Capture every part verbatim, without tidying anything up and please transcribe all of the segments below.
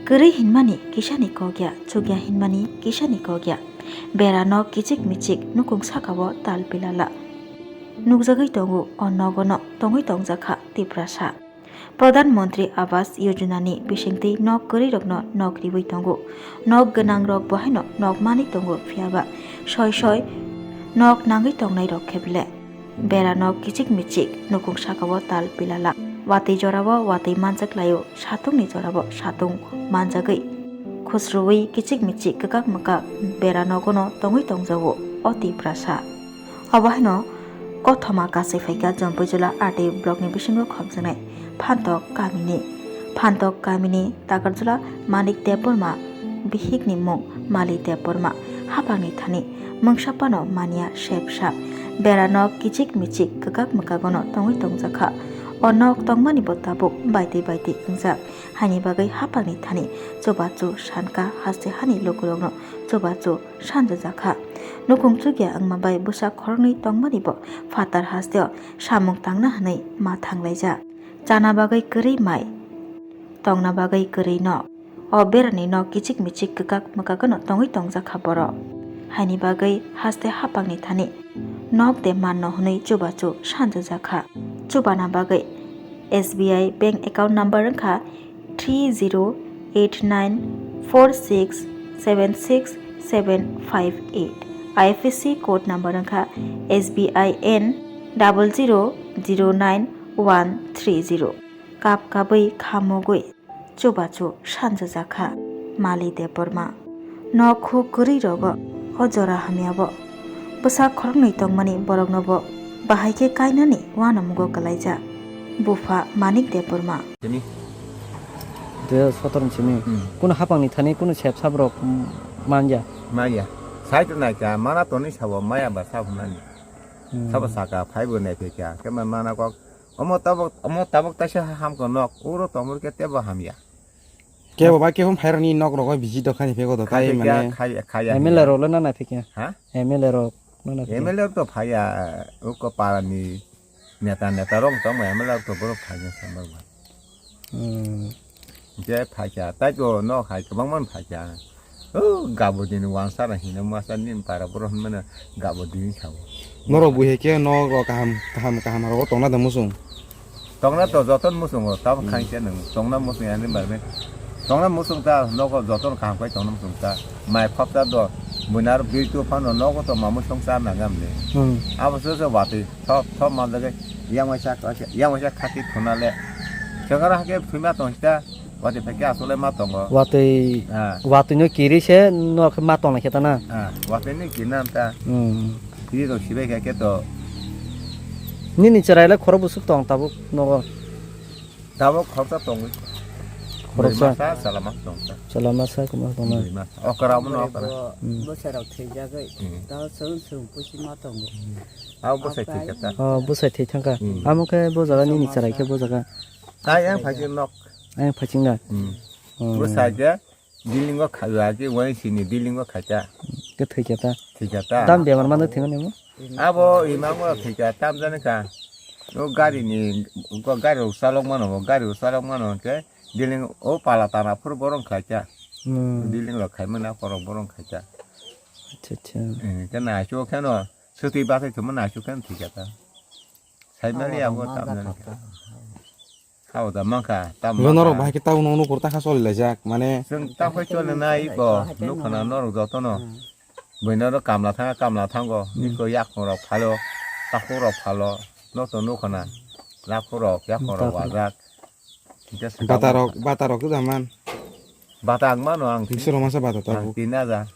Kwrwi hinmani kisani kok ya, chukya hinmani kisani kok ya. Bera nok kichik michik nukung saka o tal pilala. Nukjagwi tongo o nogono tongwi tongjakha Tiprasa. Pradhan Mantri Awas Yojana ni bisingtwi nok kwrwi rokno nok riwi tongo. Nok gwnang rok bo haino nok manwi tongo, phiyaba soi soi nok nangwi tongnai rok khe ble. Bera nok kichik michik nukung saka o tal pilala. Watwi jora o watwi manjak laio, satung ni jora o satung manjagwi. Khusruwi kichik michik kwkak mwkak bera nogono tongwi tongjago o Tiprasa. Obo haino kothoma kasui phaikha Jampuijula R D block ni bisingo khopjaknai Phantok kamini. Phantok kamini Takarjula Manik Debbarma bihikni mung Mali Debbarma, hapangni thani mungsa phano manya sepsa. Bera nok kichik michik kwkak mwkagono tongwi tongjakha. O nok tongmani bo tabuk baitwi baitwi wngjak. Haini bagwi hapangni thani chubachu sanka, haste hani lukurokno chubachu sanjajakha. Nukung chukya wngma bai bwsa khoroknwi tongmani bo phatar hasteo samung tangna hwnwi ma thanglaijak. Chana bagwi kwrwi mai, tongna bagwi kwrwi nok. O berani nok kichik michik kwkak mwkakano tongwi tongjakha borok. Haini bagwi haste hapangni thani nok de manno hwnwi chubachu sanjajakha. Chubana bagwi S B I bank account number wngkha three zero eight nine four six seven six seven five eight. I F S C code number wngkha S B I N double zero zero nine one three zero. Kap kabwi khamogwi chubachu sanjajakha Mali Debbarma. Nok huk kwrwi rogo o jora hamyabo bwsa khoroknwi tongmani boroknobo bahai khe kainani uanamugo kwlaijak bupha Manik Debbarma. Tini? Dui hazar sotoro ni simi. Hmm. Kuno hapang ni thani kuno sep sap rok, mm, manya. Maya. Sai to nai ka, mana to ni sabo, maya ba sabo nani. Hmm. Sabo saka, phai bo nai phe kya. Kema mana kok. Omo tabok, omo tabok taisa ham ko nok. Uro tomor ke tebo ham ya. Kebo ba kebo phai rani nok rogo biji do khani phe ko do. Khai tai phe kya, mane. Khai, khai ya M L A ya. Rok le na nai phe kya. Ha? M L A rok. Nana khe. M L A to phaiya, uko para ni neta, neta rok tongma M L A to borok phaina sambar ba. Hmm. Je phaikha, tai to no hai kwbangma phaikha. O gabo din wansa na hino masa nin para borok hinmana gabo din sao. Norok bui hai khe no ro kaham, kaham, kaham rogo tongna da musung. Tongna to joton muchungo, tamo Hmm. khain se nwng tongna muchung yani barbe. Tongna muchung ta nogo joton kaham khai tongna muchung ta. Mai khopta do, buinar birtu phano nogo to mamu songsa nangam ne. Hmm. Abo se se wati, thop, thop manjage, yang waisa, yang waisa khati thuna le. Chengara hake phima tong ta, wati pheke asole ma tongo. Watwi, Ah. watwi no kiri se no khe ma tong khe ta na. Ah, wati ni kinam ta. Hmm. Kiri rok sibai khe khe to. Nini cherai le khoro busuk tong tabuk nogo. Tabuk khoroksa tongwi. Khoroksa? Bwrwi masa, chwla masa tongsa. Chwla masa, kwma tongma. Bwrwi masa. Okra mo no okra. Bo, Hmm. bwsarok thwijagwi. Hmm. Tao chwng chwng pusi ma tongo. Abo bwsai Akai. Thwi kha ta. Oh, bwsai thwi thangkha. Hmm. Amo khe bo jaga nini cherai khe bo jaga. Tai yang phai nok. Ang phachingna. Hmm. Oh. Bwsai khe Dilingo kha-, agi wai sini dilingo khacha. Ke thwikha ta. Thwikha ta. Tam bemar mano thwimani mo? Abo imango thwikha, tam jani kha. O gari ni, o gari rok chalok mano, o gari rok chalok mano hwnkhe diling o pala tana phuru borok khacha. Hmm. Diling rok khaimani akhorok borok khacha. Acha, acha. Eh, khe naisuk kheno, swtwi bathai thwngma naisuk kheno thwikha ta. Saimani abo tam jani kha. Hao da mankha, tam Bo norok mankha. Bahai khe tabo nokno nukur takha solilaijak, mane. Chwng takhoi cholinai iko, nukhana norok jotono. Hmm. Buino no kamla thanga, kamla thango, Hmm. iko yakung rok phalo, takhuk rok phalo, noto nukhana, lakhuk rok, yakung rok Takhuk. Wajak. Hingke swkang Bata rok, bata rok da man. Bata ang mano ang. Bisoro masa bata ang tabuk. Tin hajar.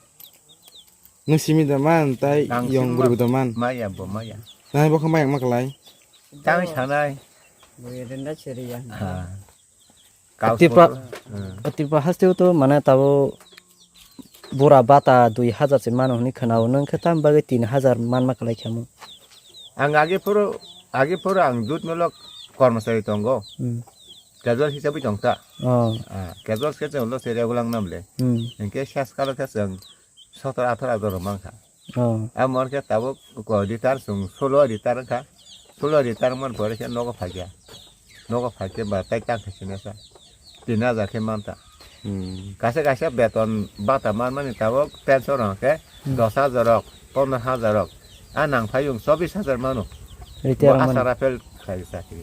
Nung simi da man, tai Ang yong simi bwrwi ma-, da man. Maya bo maya. Nai bo khe maya ma klai. Tang sanai. Bo renda cheri ya. Ha. Kau Tripura, photo. Hmm. Tripura haste to mane tabo bura bata dui hajar se mano hwnwi khwnao, nwng khe tam bagwi tin hajar manma kwlai khamu? Ang agi phuru, agi phuru ang dut milok kormosari tongo. Hmm. Casual hisabi tongta. Oh. Ah, casual khe chwng lo se regular namle. Hmm. Hingke sas kalo khe chwng sotor athar ador rok mankha. Oh. Amo khe tabuk ko retire chwng solo retire wngkha. Solo retire wngmani pore khe nogo phaikha. Nogo phaikhe ba tai tang khe sinasa. Tin hajar khe manta. Hmm. Kaisa kaisa beton bata manmani tabok pension rok khe Hmm. dos hajar rok, pondro hajar rok. A nang phai wng chobbish hajar mano. Retire Bo rok mano. Asara fail khlai chakri.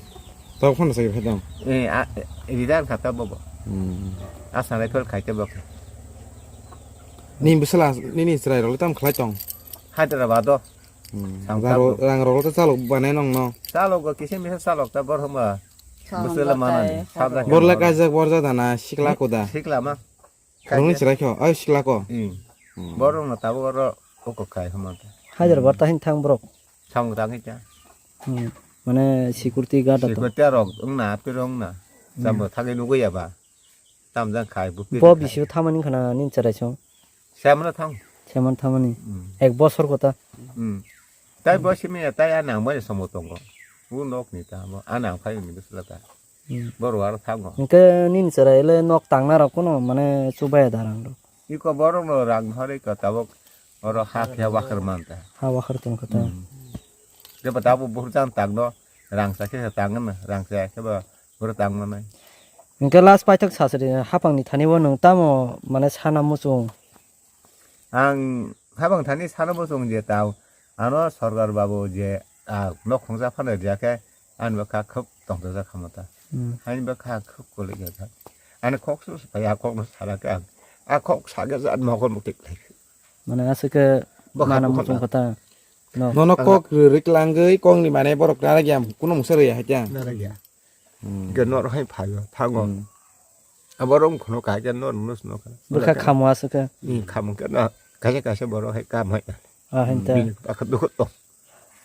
Tabok phano chakri khai tong. Eh, a, retire kha ta bobo. Hmm. Asara fail khai te bo khe. Ni bwsala, nini chwrai rok le tam khlai tong? Hyderabad o. Hmm. Samkha Rang rok, bo. Rang rok le ta chalok banai nong no. Chalok go kisa misa chalok ta bor homa. Bwswla manani, sajak Borla khe kaijak borjak dana sikla koda. Sikla ma. Rungni chwrai kho, ai sikla ko. Hmm. Hmm. Borok no tabuk oro oko khai hwnma ta. Hajar bar ta hin thang borok. Thang ta hin ta. Hmm. Mane security guard to. Security rok wngna, apir wngna. Hmm. Chambo thagwi nugwi ya ba. Tamjang khai, bo Bo piri khai. Bisio thamani khana nin cherai song. Semano thang. Semano thamani. Mm. Ek bosor kota. Mm. Tai bo simi ya, tai anang bai somo tongo. U nok ni ta mo, anang phai ni bisla ta. Mm. Bo ruar thango. Hingke nin cherai le nok tangna rok kuno mane chubai darang rok. Iko borok no rang hore ka tabok oro ha khe wakar man ta. Ha wakar tong kota. Mm. Jeba tabok buhur jan tang no rang sa khe tang na, rang sa khe ba Boro tang manai. Hingke last paithak sasri hapang ni thani o nwng tamo mane sana muchung? Ang hapang thani sana muchung je tao ano sorkar babu je, ah, nok khungsa phano rijak khe ani bwkha khub tongthokjak kha mata. Hmm. Ani bwkha khub kolik ya kha. Ani khok su su phai a khok no sara khe ang. A khok sa khe jat mokol mukti khlai. Mane aswk khe Bwkha mana bwkha muchung na. Kha ta. No. Nono Ah. Kok rwrwi tlangwi kokni mane borok nara giyam kuno mungsa rwya hai kya. Nara giyam. Hmm. Hingke noro hai phaio, thango. Hmm. Abo rong khono kahai khe noro nus no kha. Bwkha khamo aswk khe. Hmm, khamo khe na, kaisa kaisa borok hai kam hai. Ah, henta. Bini akha dukho to.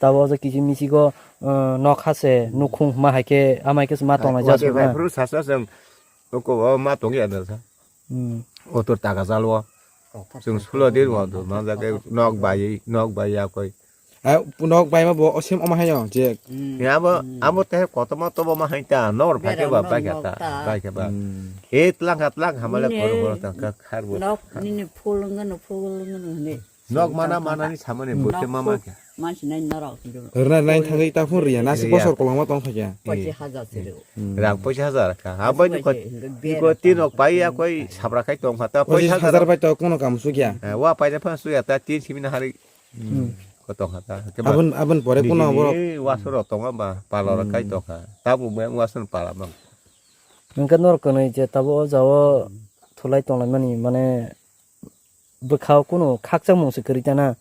Tabo je kisi misi go, uh, nok hase, nukhung ma hai khe, amai khe ma tongnai jasuk na. Phuru sasa jeng, oko o ma tongya da sa. Hmm. Otor taka jalo. Chwng sulo din wa do, ma jage nok bai, nok bai ya koi. Ah, nok bai ma bo osim oma hayo je. Ya bo, abo te koto ma to bo ma hai ta, nor phai ke ba, bai ka ta, bai ka ba. Hmm. E tlang ka tlang hamale koro koro ta ka khar bo. Nok nini phul ngono, phul ngono ne. Nok mana mana ni samani bo te mama kya. Mansi nai norok hindu. Rwna nai thangwi ta phun riya, nasi bosor koloma tong thakya. Pochi hajar siro. Hmm. Rang pochi hajar kha. Abo ni ko, ni ko tin ok pai ya koi sabra kai tong kha ta pochi hajar bai to kono kam sukya. Eh, wa pai da phan suya ta tin simi na hari. Hmm. Ko tong kha ta. Abun, abun pore kono borok. Wasoro tong ba, palor kai tong kha. Tabu me wasoro pala mang. Hingke norok kwnwi je tabo o jao thulai tonglaimani, mane, bwkhao kunu khakchangmung se kwrwi tana.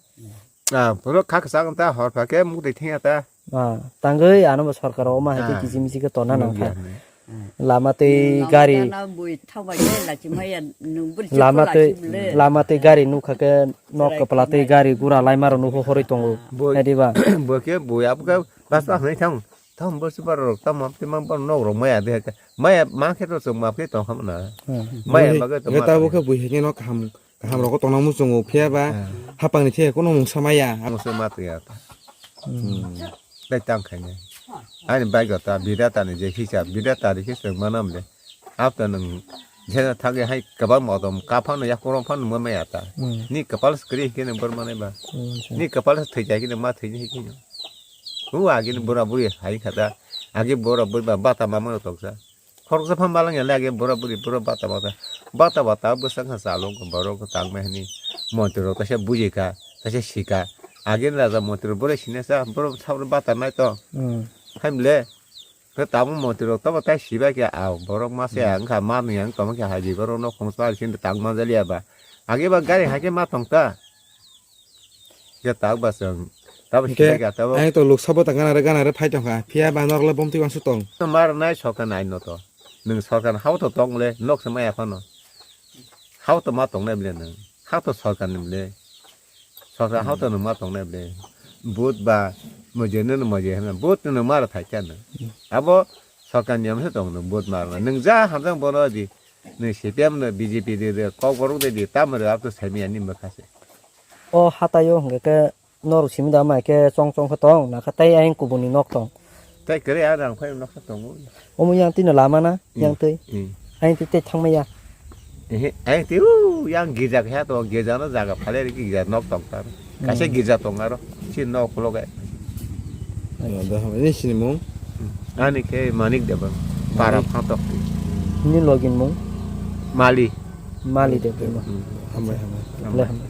Ah, borok khakchang ta hor pha khe mukti thengya ta. Ah, tangwi ano bo sorkar o ma hai khe kisi misi khe tonna nang kha. Lama tei gari, lama tei, lama tei gari nukha khe nok kwpla tei gari gura laima rok nukho horoi tongo. Bo, hai diba? Bo khe bo abo khe bas bas hwnwi thang. Tamo bo si borok tamo tei ma borok nok rok maya de ha. Maya ma khe to chwng ma khe tong kha na. Hmm. Maya bagwi to ma. Tabo khe bui hai khe no kaham, kaham rok tongna muchungo phiya ba hapang ni the kono mungsa maya. Mungsa ma to ya. Hmm. Dai tang khai ne. Ani bai go ta bida ta ni je hisa bida ta ri khe chwng ma nam de. Hapta nwng jena thangwi hai kwbang modom kaphano yakurok phano nungma maya ta. Hmm. Ni kwpal se kwrwi hinkhe nwng bor manai ba. Hmm, acha. Ni kwpal se thwi jai khe nwng ma thwi ni hinkhe. O agi ni bura buri hai kha ta. Agi bura buri ba bata ma mano toksa. Khoroksa phano balang ya le agi bura buri bura bata bata. Bata bata bwsang kha chalo borok tang mai hani. Montri rok kaisa buji kha, kaisa si kha. Agi ni raja montri bura sini sa bura sabra bata nai to. Hmm. Hai mle. Khe tabuk montri rok tamo tai sibai khe, ah, borok ma se ang kha, ma nui ang tongma khe hai di borok nok khong sar sin tang ma jaliya ba. Age ba gari hai khe ma tong ta. Khe tak ba chwng tabo sibai khe tabuk. Ang to luk sabo ta gana re gana re phai tong kha. Phiya ba norok le bomtwi uansuk tong. Mar nai sokha nai no to. Nwng sorkar hao to tong le, nok se maya phano. Hao to ma tong nai bole nwng. Hao to sorkar ni bole. Sorkar hao to nwng ma tong nai bole. Vote ba moje no moje hwnna. Vote no ma ra thai kha nwng. Abo sorkar niyam se tong nwng vote ma rwna. Nwng ja hamjak bono di. Nwng C P M no B J P di de kok borok de di tam re abo to sai maya ni mwkha se. O hatai o hwnkhe khe norok simi da mai khe chong chong khe tong, nakha tei ayang kubuni nok tong. Tei kwrwi a rang phai nok sa tongo. Omo yang tino lama na, hmm, yang twi. Hmm. Ayang twi tei thangmaya. Ehe, ayang twi u yang gija khe to, gija no jaga phale ri gija nok tong ta. Kaisa, hmm, gija tong aro, si nok ulo gai. Acha. Ya, da, ini sini mung. Hmm. Ani khe Manik Debang, para phatok. Ini login mung. Mali. Mali de buma. Hambai, hambai. Le hambai.